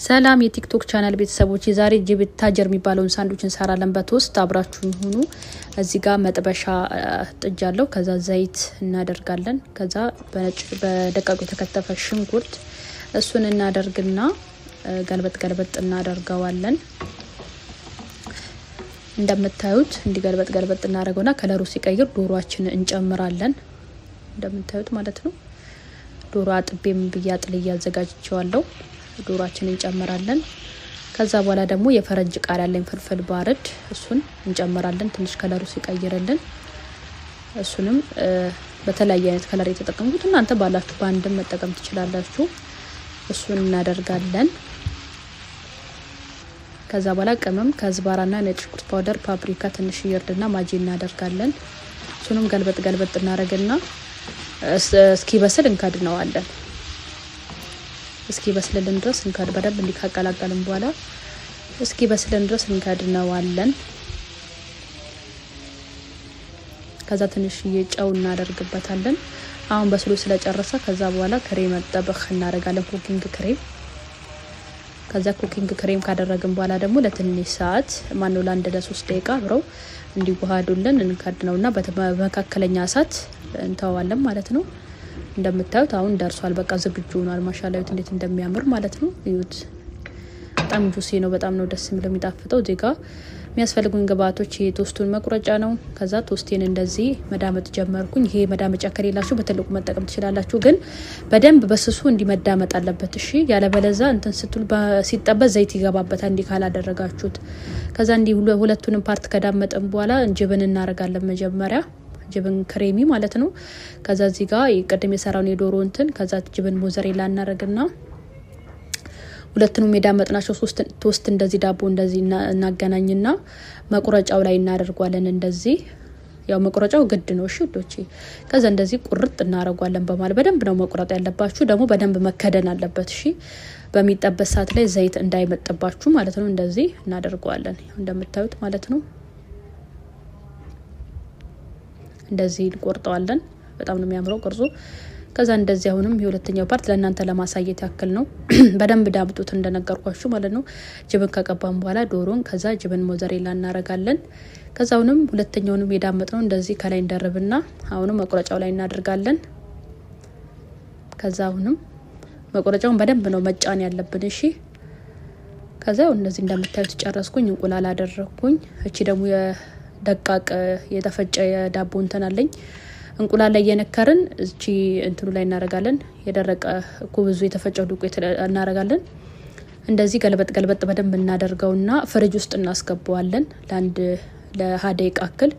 ሰላም የቲክቶክ ቻናል ቤተሰቦች፣ የዛሬ جبن تاجر የሚባለውን ሳንዱች እንሰራለን በ toast። አብራችሁን ሁኑ። እዚህ ጋር መጥበሻ ጥጃለሁ። ከዛ ዘይት እናደርጋለን። ከዛ በነጭ በደቃቁ የተከተፈ ሽንኩርት እሱን እናደርግና ገልበጥ ገልበጥ እናደርገዋለን። እንደምታዩት እንዲህ ገልበጥ ገልበጥ እናደርገውና color ኡ ሲቀይር ዶሯችን እንጨምራለን። እንደምታዩት ማለት ነው። ዶሮ አጥቤም ብዬ አጥልዬ አዘጋጅቼዋለሁ። ዶሯችን እንጨምራለን። ከዛ በኋላ ደግሞ የፈረንጅ ቃሪያ ያለኝ فلفل بارد እሱን እንጨምራለን። ትንሽ color ኡ ሲቀይርልን እሱንም በተለያየ አይነት color የተጠቀምኩት፣ እናንተ ባላችሁ በአንድም መጠቀም ትችላላችሁ። እሱን እናደርጋለን። ከዛ በኋላ ቅመም كزبرة ና ነጭ ሽንኩርት powder፣ ፓፕሪካ፣ ትንሽ እርድና ማጂ እናደርጋለን። እሱንም ገልበጥ ገልበጥ እናደርግና እስኪበስል እንከድነዋለን። እስኪበስልልን ድረስ እንከድ በደንብ እንዲህ ካቀላቀልን በኋላ እስኪበስልን ድረስ እንከድነዋለን። ከዛ ትንሽዬ ጨው እናደርግበታለን። አሁን በስሎ ስለጨረሰ ከዛ በኋላ كريمة طبخ እናደርጋለን፣ cooking cream። ከዛ cooking cream ካደረግን በኋላ ደግሞ ለትንሽ ሰዓት፣ ማነው ለ1 ለ3 ደቂቃ አብረው እንዲዋሃዱልን እንከድነውና በመካከለኛ እሳት እንተዋለን ማለት ነው። እንደምታዩት አሁን ደርሷል። በቃ ዝግጁ ሆኗል። ማሻላ እዩት እንዴት እንደሚያምር ማለት ነው። እዩት። በጣም juicy ነው። በጣም ነው ደስ የሚለው፣ የሚጣፍጠው። እዚህ ጋ የሚያስፈልጉኝ ግብአቶች የ toast ኡን መቁረጫ ነው። ከዛ toast ኤን እንደዚህ መዳመጥ ጀመርኩኝ። ይሄ መዳመጫ ከሌላችሁ በትልቁ መጠቀም ትችላላችሁ፣ ግን በደንብ በስሱ እንዲመዳመጥ አለበት። እሺ፣ ያለበለዛ እንትን ስትሉ ሲጠበስ ዘይት ይገባበታል እንዲህ ካላደረጋችሁት። ከዛ እንዲህ ሁለቱንም part ከዳመጥን በኋላ جبن እናደርጋለን፣ መጀመሪያ جبن كريمي ማለት ነው። ከዛ እዚህ ጋር ቅድም የሰራውን የዶሮ እንትን፣ ከዛ جبن موزاريلا እናደርግና ሁለቱንም የዳመጥናቸው toast እንደዚህ ዳቦ እንደዚህ እናገናኝና መቁረጫው ላይ እናደርጓለን። እንደዚህ ያው መቁረጫው ግድ ነው። እሺ ውዶቼ፣ ከዛ እንደዚህ ቁርጥ እናደርጓለን። በማለት በደንብ ነው መቁረጥ ያለባችሁ። ደግሞ በደንብ መከደን አለበት። እሺ፣ በሚጠበስ ሰዓት ላይ ዘይት እንዳይመጥባችሁ ማለት ነው። እንደዚህ እናደርገዋለን እንደምታዩት ማለት ነው። እንደዚህ እንቆርጠዋለን። በጣም ነው የሚያምረው ቅርጹ። ከዛ እንደዚህ አሁንም የሁለተኛው part ለእናንተ ለማሳየት ያክል ነው። በደንብ ዳምጡት እንደነገርኳችሁ ማለት ነው። جبن ከቀባን በኋላ ዶሮን፣ ከዛ جبن موزاريلا እናረጋለን። ከዛ አሁንም ሁለተኛውንም የዳመጥነው እንደዚህ ከላይ እንደርብና አሁንም መቁረጫው ላይ እናደርጋለን። ከዛ አሁንም መቁረጫውን በደንብ ነው መጫን ያለብን። እሺ፣ ከዛ እንደዚህ እንደምታዩት ጨረስኩኝ። እንቁላል አደረግኩኝ። እቺ ደግሞ የደቃቅ የተፈጨ የዳቦ እንትን አለኝ። እንቁላል ላይ እየነከርን እቺ እንትኑ ላይ እናረጋለን። የደረቀ خبز ኡ የተፈጨው ዱቄት እናረጋለን። እንደዚህ ገልበጥ ገልበጥ በደንብ እናደርገውና ፍሪጅ ውስጥ እናስገባዋለን ለአንድ ለ20 ደቂቃ ያክል።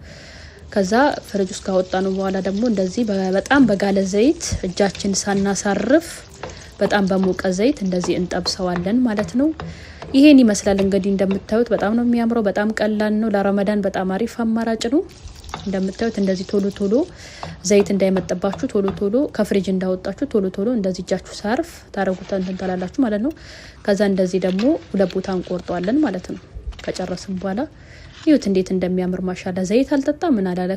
ከዛ ፍሪጅ ውስጥ ካወጣነው በኋላ ደግሞ እንደዚህ በጣም በጋለ ዘይት እጃችን ሳናሳርፍ በጣም በሞቀ ዘይት እንደዚህ እንጠብሰዋለን ማለት ነው። ይሄን ይመስላል እንግዲህ፣ እንደምታዩት በጣም ነው የሚያምረው። በጣም ቀላል ነው። ለረመዳን በጣም አሪፍ አማራጭ ነው። እንደምታዩት እንደዚህ ቶሎ ቶሎ ዘይት እንዳይመጥባችሁ ቶሎ ቶሎ ከፍሪጅ እንዳወጣችሁ ቶሎ ቶሎ እንደዚህ እጃችሁ ሳያርፍ ታረጉታ እንትን ታላላችሁ ማለት ነው። ከዛ እንደዚህ ደግሞ ሁለት ቦታ እንቆርጠዋለን ማለት ነው። ከጨረስን በኋላ ይሁት እንዴት እንደሚያምር ማሻላ። ዘይት አልጠጣ ምን አላለ።